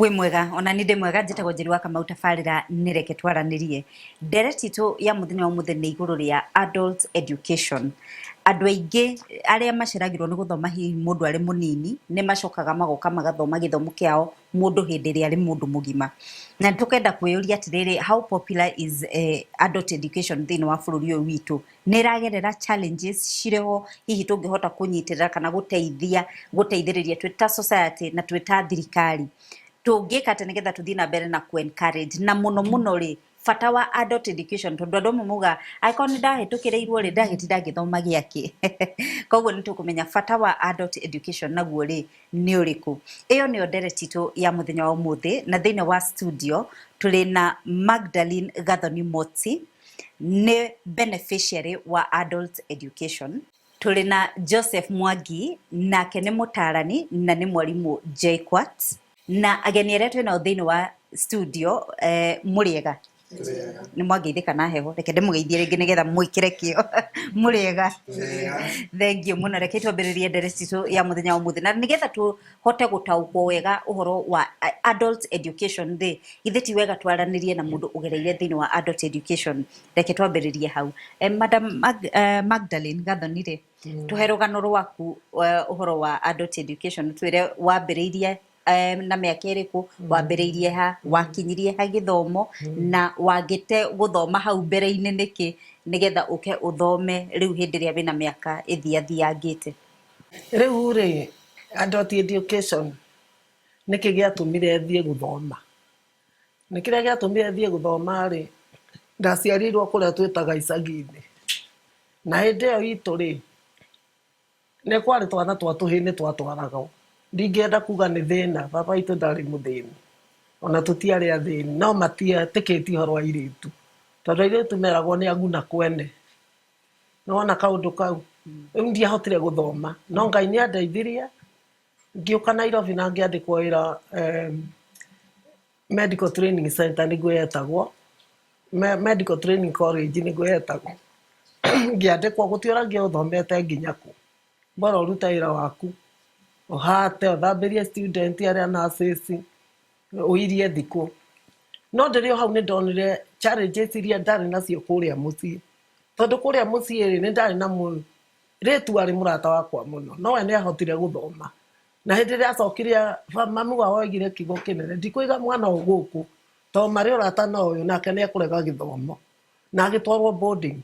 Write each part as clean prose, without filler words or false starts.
Wĩ mwega, ona nĩ ndĩ mwega. Njĩtagwo Njeri wa Kamau. Tabarĩra nĩ Reke Twaranĩrie. Ndereti itũ ya mũthenya wa ũmũthĩ nĩ igũrũ rĩa adult education. Andũ aingĩ arĩa maceragĩrwo nĩ gũthoma hihi mũndũ arĩ mũnini, nĩ macokaga magoka magathoma gĩthomo kĩao mũndũ hĩndĩ ĩrĩa arĩ mũndũ mũgima. Na tũkenda kwĩyũria atĩrĩrĩ, how popular is adult education thĩinĩ wa bũrũri ũyũ witũ? Nĩ ĩragerera challenges cirĩ ho hihi tũngĩhota kũnyitĩrĩra kana gũteithia gũteithĩrĩria twĩ ta society na twĩ ta thirikari? Tũngĩka atĩa nĩgetha tũthiĩ na mbere na kũ encourage na mũno mũno rĩ, bata wa adult education? Tondũ andũ amwe maugaga, angĩkorwo nĩ ndahĩtũkĩrĩirwo rĩ, ndagĩtinda ngĩthoma gĩakĩ? Koguo nĩ tũkũmenya bata wa adult education naguo rĩ nĩ ũrĩkũ. Ĩyo nĩyo ndereti itũ ya mũthenya wa ũmũthĩ, na thĩinĩ wa studio tũrĩ na Magdalene Gathoni Motsi, nĩ beneficiary wa adult education. Tũrĩ na Joseph Mwangi, nake nĩ mũtarani na nĩ mwarimũ JKUAT, na ageni arĩa twĩ nao thĩinĩ wa studio. Mũrĩega? Nĩ mwangeithĩka na heho, reke ndĩmũgeithie rĩngĩ nĩgetha mwĩkĩre kĩo. Mũrĩega? Thengiũ mũno. Reke twambĩrĩrie ndereti citũ ya mũthenya wa ũmũthĩ, na nĩgetha tũhote gũtaũkwo wega ũhoro wa adult education rĩ, githĩ ti wega twaranĩrie na mũndũ ũgereire thĩinĩ wa adult education? Reke twambĩrĩrie hau. Madam Magdalene Gathoni rĩ, tũhe rũgano rwaku ũhoro wa adult education. Twĩre wambĩrĩirie na mĩaka ĩrĩkũ, wambĩrĩirie ha, wakinyirie ha gĩthomo, na wangĩte gũthoma hau mbere-inĩ nĩkĩ, nĩgetha ũke ũthome rĩu hĩndĩ ĩrĩa wĩna mĩaka ĩthiathiangĩte. Rĩu rĩ, adult education, nĩkĩ gĩatũmire thiĩ gũthoma? Nĩ kĩrĩa gĩatũmire thiĩ gũthoma rĩ, ndaciarĩirwo kũrĩa twĩtaga icagi-inĩ, na hĩndĩ ĩyo itũ rĩ, nĩ kwarĩ twana twa tũhĩĩ nĩ twatwaragwo. Ndingĩenda kuga nĩ thĩna, baba witũ ndarĩ mũthĩni, ona tũtiarĩ athĩni, no matietĩkĩtie ũhoro wa airĩtu, tondũ airĩtu meragwo nĩ aguna kwene. Nĩwona kaũndũ kau? Rĩu ndiahotire gũthoma, no Ngai nĩ andeithirie ngĩũka Nairobi na ngĩandĩkwo wĩra Medical Training Center nĩguo yetagwo, Medical Training College nĩguo yetagwo. Ngĩandĩkwo, gũtiũragia ũthomete nginya kũ, bora ũrute wĩra waku, ũhate, ũthambĩrie student arĩa nurses, ũirie thikũ. No ndĩrĩ o hau nĩ ndonire challenges iria ndarĩ nacio kũrĩa mũciĩ, tondũ kũrĩa mũciĩ rĩ, nĩ ndarĩ na mũirĩtu warĩ mũrata wakwa mũno, no we nĩ ahotire gũthoma, na hĩndĩ ĩrĩa acokire, mami wao oigire kiugo kĩnene, "Ndikũiga mwana ũyũ gũkũ, tondũ marĩ ũrata na ũyũ, nake nĩ ekũrega gĩthomo," na agĩtwarwo boarding.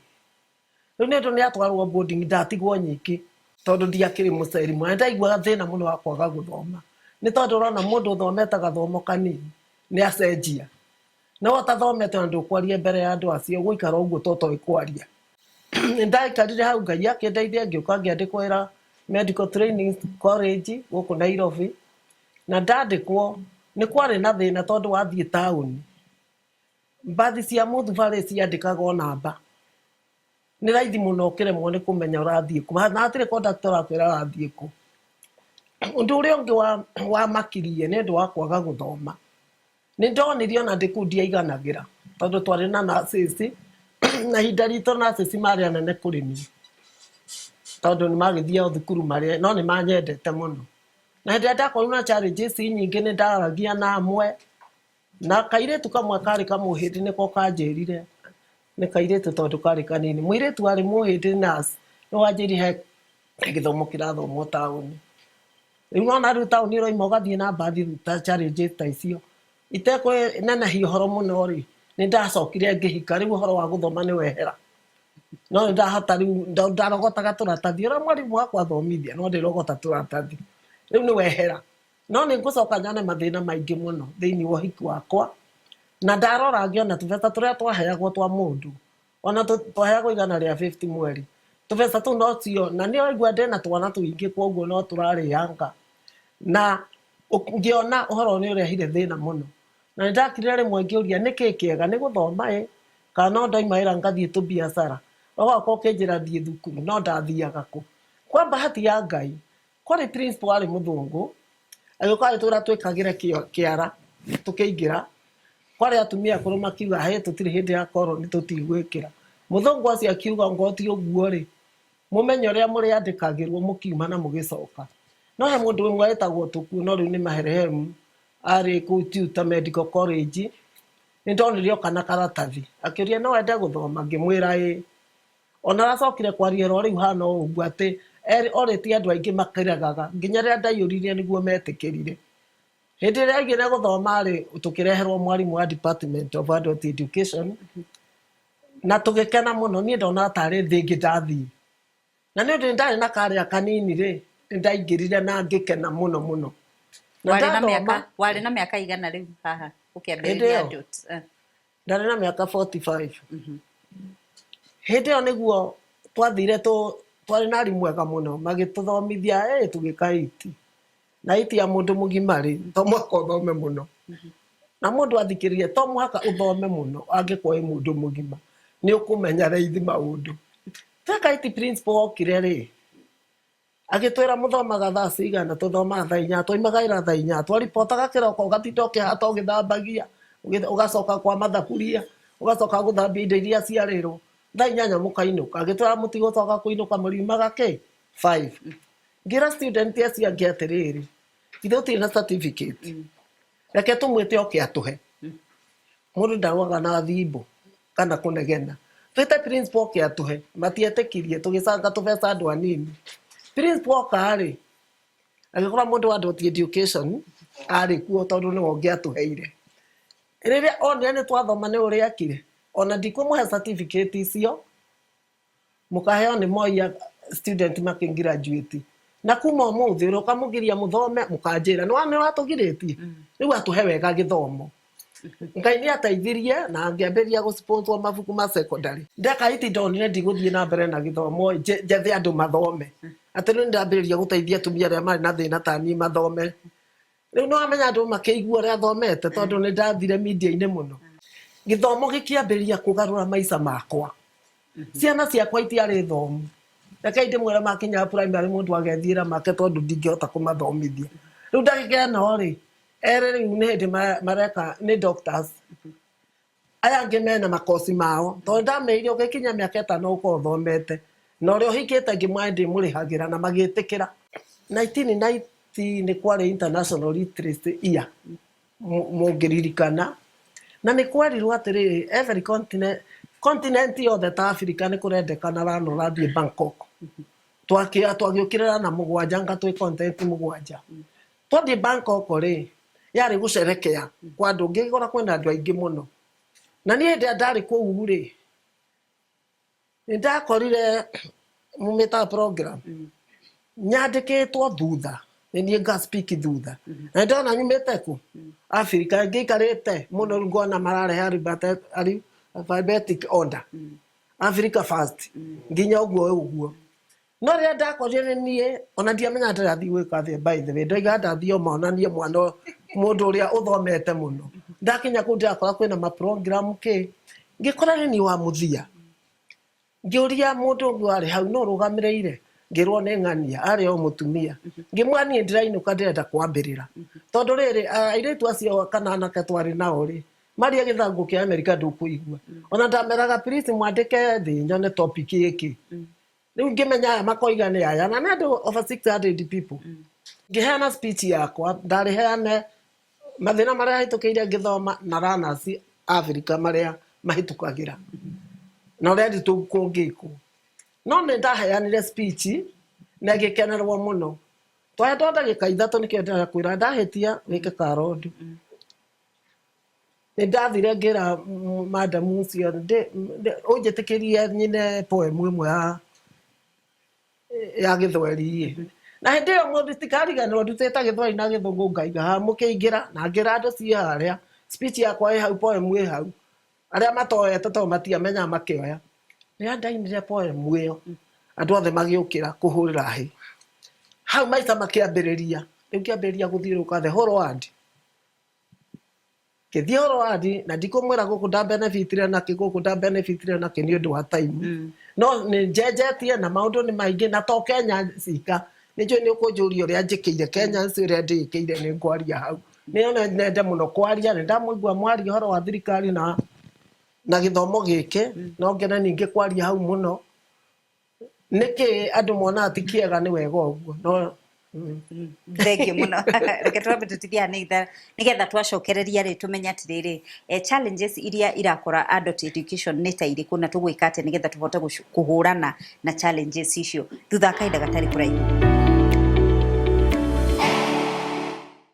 Rĩu nĩ ũndũ nĩ atwarwo boarding, ndatigwo nyingĩ, tondũ ndiakĩrĩ mũceri mwana. Ndaiguaga thĩna mũno wa kwaga gũthoma, nĩ tondũ ũrona mũndũ ũthomete gathomo kanini nĩ acenjia, no ũtathomete ona ndũkwaria mbere ya andũ acio, ũgũikara ũguo to toĩ kwaria. Nĩ ndaikarire hau, Ngai akĩndeithia, ngĩũka ngĩandĩkwo wĩra Medical Training College gũkũ Nairobi. Na ndandĩkwo, nĩ kwarĩ na thĩna, tondũ wathiĩ taũni, mbathi cia mũthubarĩ ciandĩkagwo namba, nĩ raithi mũno ũkĩremwo nĩ kũmenya ũrathiĩ kũ, na hatirĩ conductor ũrakwĩra ũrathiĩ kũ. Ũndũ ũrĩa ũngĩ wamakirie nĩ ũndũ wa kwaga gũthoma, nĩ ndonire ona ndĩ kũu ndiaiganagĩra, tondũ twarĩ na nurses, na ihinda ritũ nurses marĩ anene kũrĩ niĩ, tondũ nĩ magĩthiaga thukuru marĩ, no nĩ manyendete mũno. Na hĩndĩ ĩrĩa ndakorirwo na challenges nyingĩ, nĩ ndaragia na amwe, na kairĩtu kamwe karĩ kamũhĩndĩ nĩko kanjĩrire, nĩ kairĩtu tondũ karĩ kanini, mũirĩtu warĩ mũhĩndĩ nurse nĩ wanjĩrire he gĩthomo kĩrathomwo taũni. Rĩu nona rĩu taũni ũroima ũgathiĩ na mbathi ta challenges ta icio itekũnenehia ũhoro mũno rĩ, nĩ ndacokire ngĩhika. Rĩu ũhoro wa gũthoma nĩ wehera, no nĩ ndahota rĩu ndarogotaga tũratathi ũrĩa mwarimũ wakwa athomithia, no ndĩrogota tũratathi, rĩu nĩ wehera. No nĩ ngũcoka nyone mathĩna maingĩ mũno thĩinĩ wa ũhiki wakwa, na ndarora ngĩona tũbeca tũrĩa twaheagwo twa mũndũ, ona twaheagwo 150 mweri, tũbeca tũu no cio, na nĩ waigua ndĩna twana tũingĩ, koguo no tũrarĩanga, na ngĩona ũhoro nĩ ũrehire thĩna mũno. Na nĩ ndakirire rĩmwe ngĩũria, nĩ kĩ kĩega, nĩ gũthoma ĩ, kana no ndoima wĩra ngathiĩ tũbiacara? Ũgoka ũkĩnjĩra thiĩ thukuru, no ndathiaga kũ? Kwa bahati ya Ngai, kwarĩ principal warĩ mũthũngũ, agĩũka agĩtwĩra twĩkagĩre kĩara. Tũkĩingĩra, kwarĩ atumia akũrũ makiuga, "Hĩ, tũtirĩ hĩndĩ ya koroni, tũtigwĩkĩra." Mũthũngũ acio akiuga, "Ngo ti ũguo rĩ, mũmenye ũrĩa mũrĩandĩkagĩrwo mũkiuma na mũgĩcoka." No he mũndũ ũmwe wetagwo Tũkuo, no rĩu nĩ marehemu. Arĩ kũu Tuta Medical College. Nĩ ndonire oka na karatathi, akĩũria no wende gũthoma, ngĩmwĩra ĩĩ. Ona aracokire kwaria oro rĩu hana o ũguo atĩ orĩtie andũ aingĩ makĩregaga nginya rĩrĩa ndaiyũririe nĩguo metĩkĩrire. Hĩndĩ ĩrĩa aigire gũthoma rĩ, tũkĩreherwo mwarimũ wa Department of Adult Education na tũgĩkena mũno. Niĩ ndonaga tarĩ thĩ ĩngĩ ndathiĩ. Na nĩ ũndũ nĩ ndarĩ na karĩa kanini rĩ, nĩ ndaingĩrire na ngĩkena mũno mũno. Na Warĩ na ndathoma mĩaka, warĩ na mĩaka igana rĩu haha hĩndĩ ũkĩambĩrĩria ĩyo adult? Eh. Ndarĩ na mĩaka 45. Hĩndĩ ĩyo nĩguo twathire twarĩ na arimũ ega mũno magĩtũthomithia tũgĩka iti. Na iti ya mũndũ mũgima rĩ, to mũhaka ũthome mũno. Na mũndũ athikĩrĩria, to mũhaka ũthome mũno angĩkorwo wĩ mũndũ mũgima. Nĩ ũkũmenya raithi maũndũ. Tweka iti principal okire rĩ, agĩtwĩra mũthomaga thaa cigana, tũthomaga thaa inya, twaumaga wĩra thaa inya, twaripotaga kĩroko, ũgatinda ũkĩhata ũgĩthambagia, ũgacoka kwa mathaburia, ũgacoka gũthambia indo iria ciarĩrwo. Thaa inyanya mũkainũka. Agĩtwĩra mũtigũcoka kũinũka mũriumaga kĩ? 5. Ngĩra student acio angĩ atĩrĩrĩ, ithuĩ tũtirĩ na certificate. Reke tũmwĩte oke atũhe. Mũndũ ndarũaga na thimbũ kana kũnegena. Twĩte principal oke atũhe, matietĩkirie, tũgĩcanga tũbeca andũ anini. Principal oka rĩ, agĩkora mũndũ wa adult education arĩ kuo tondũ nĩwe ũngĩatũheire. Rĩrĩa onire nĩ twathoma nĩ ũrĩa ekire, ona ndikũmũhe certificate icio, mũkaheo nĩ Moi student makĩngraduate. Na kuma ũmũthĩ ũrĩa ũkamũgiria mũthome mũkanjĩra nĩ nĩ watũgirĩtie, rĩu atũhe wega gĩthomo. Ngai nĩ ateithirie na ngĩambĩrĩria gũ sponsor mabuku ma secondary. Ndeka iti ndonire ndigũthiĩ na mbere na gĩthomo, njethe andũ mathome. Atĩ rĩu nĩndambĩrĩria gũteithia atumia arĩa marĩ na thĩna ta niĩ mathome. Rĩu nĩ wamenya andũ makĩigua ũrĩa thomete tondũ nĩ ndathire media-inĩ mũno. Gĩthomo gĩkĩambĩrĩria kũgarũra maica makwa. Ciana ciakwa itiarĩ thomu. Rekei ndĩmwĩre makinya primary mũndũ agethiĩra make tondũ ndingĩhota kũmathomithia. Rĩu ndagĩka ĩno rĩ, erĩ rĩu nĩ hĩndĩ mareka nĩ doctors. Aya angĩ mena makoci mao. Tondũ ndameire ũgĩkinya mĩaka ĩtano ũkorwo ũthomete. Na ũrĩa ũhikĩte ngĩmwĩra ndĩmũrĩhagĩra na magĩtĩkĩra. 1990 nĩ kwarĩ International Literacy Year mũngĩririkana. Na nĩ kwerirwo atĩrĩrĩ, every continent, continent yothe ta Africa nĩ kũrendekana rana ũrathiĩ Bangkok. Twagĩũkĩrĩra na mũgwanja anga twĩ continent mũgwanja. Twathiĩ Bangkok rĩ, yarĩ gũcerekea kwa andũ, ngĩgora kwĩna andũ aingĩ mũno. Na niĩ hĩndĩ ĩrĩa ndarĩ kũu rĩ, nĩ ndakorire mũmĩtaga program, nyandĩkĩtwo thutha, nĩ niĩ nga speak thutha. Na ndona nyumĩte kũ? Africa, ngĩikarĩte mũno rĩu ngona mararehe alphabetic order. Africa first, nginya ũguo ũguo. No rĩrĩa ndakorire nĩ niĩ, ona ndiamenya ndĩrathiĩ gwĩka atĩa by the way, ndoiga ndathiĩ o monanie mwana mũndũ ũrĩa ũthomete mũno. Ndakinya kũu ndĩrakora kwĩna ma program kĩ, ngĩkora nĩ niĩ wa mũthia. Ngĩũria mũndũ ũngĩ warĩ hau, nũ ũrũgamĩrĩire? Ngĩrwo nĩ ng'ania, arĩ o mũtumia. Ngĩmwĩra niĩ ndĩrainũka ndĩrenda kwambĩrĩra. Tondũ rĩrĩ, airĩtu acio kana anake twarĩ nao rĩ, maria gĩthangũ kĩa Amerika ndũkũigua. Ona ndameraga please mwandĩke thĩ nyone topic ĩkĩ. Rĩu ngĩmenya aya makoiga nĩ aya, na nĩ andũ over 600 people. Ngĩheana speech yakwa, ndarĩheane mathĩna marĩa hĩtũkĩire ngĩthoma na learners Africa marĩa mahĩtũkagĩra na ũrĩa nditũ kũngĩkwo. No nĩ ndaheanire speech na ĩgĩkenerwo mũno. Twahetwo ndagĩka ithatũ nĩkĩo ndĩrakwĩra ndahĩtia wĩke karondu. Nĩ ndathire ngĩra madam ũcio ũnjĩtĩkĩrie nyine poem ĩmwe ya gĩthweri ĩ. Na hĩndĩ ĩyo mũndũ tikariganĩrwo ndutĩte gĩthweri na gĩthũngũ ngaiga haha mũkĩingĩra na ngĩra andũ ciĩ harĩa speech yakwa ĩ hau poem ĩ hau. Arĩa matoete tondũ matiamenyaga makĩoya. Rĩrĩa ndainire poem ĩyo andũ othe magĩũkĩra kũhũrĩra hĩ. Hau maica makĩambĩrĩria. Rĩu ngĩambĩrĩria gũthiũrũrũka the whole world. Ngĩthiĩ whole world na ndikũmwĩra gũkũ nda benefitire nakĩ gũkũ nda benefitire nakĩ nĩ ũndũ wa time. No nĩ njenjetie na maũndũ nĩ maingĩ na to Kenya cika. Nĩ njũĩ nĩ ũkũnjũria ũrĩa njĩkĩire Kenya ũrĩa ndĩkĩire nĩ ngwaria hau. Nĩ nyendete mũno kwaria, nĩ ndamũigua mwaria ũhoro wa thirikari na gĩthomo gĩkĩ, no ngene ningĩ kwaria hau mũno. Nĩkĩ andũ monaga ti kĩega nĩ wega ũguo, no Thank you muno. Reke twambe tũtithie haha nĩgetha twacokereria rĩ, tũmenye atĩrĩrĩ, challenges iria irakora adult education nĩ ta irĩkũ, na tũgwĩka atĩa nĩgetha tũhote kũhũrana na challenges icio, thutha wa kahinda gatarĩ kũraihu.